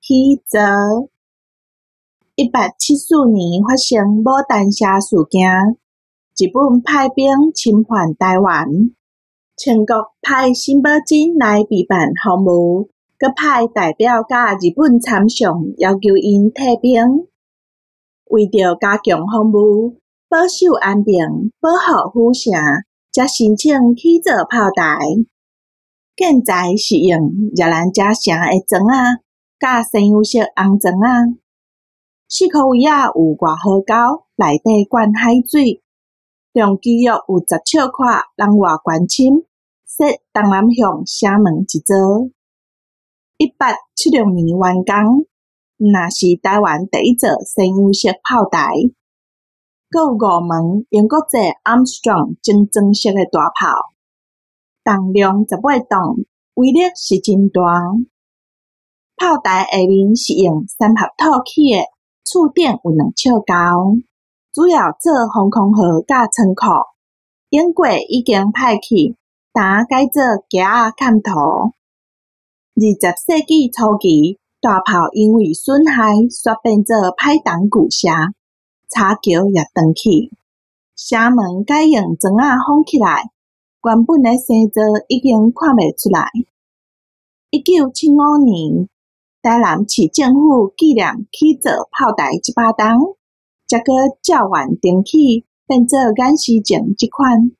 起造。1874年發生牡丹社事件，日本派兵侵犯臺灣，清國派沈葆楨來備辦防務，閣派代表佮日本參商，要求𪜶退兵。為著加強防務，保守安平，保護府城，才申請起造炮台。建材是用熱蘭遮城的磚仔，佮西洋色紅磚仔。四箍圍仔有外河溝，內底灌海水，長期約有十尺闊，籠外懸深，設東南向城門一座。1876年完工，毋但是臺灣第一座西洋式炮台，閣有五門英國製 Armstrong 精裝式的大炮，重量18噸，威力是真大。炮台下面是用三合土起的，厝頂有2尺高，主要做防空壕佮倉庫。英國已經歹去，今改做屐仔崁塗。20世紀初期，大炮因為損害，煞變做歹銅舊舍，柴橋也斷去，城門改用磚仔封起來，原本的城座已經看袂出來。1975年，臺南市政府紀念起造炮台一百冬，才閣照原重起，變做眼視前這款。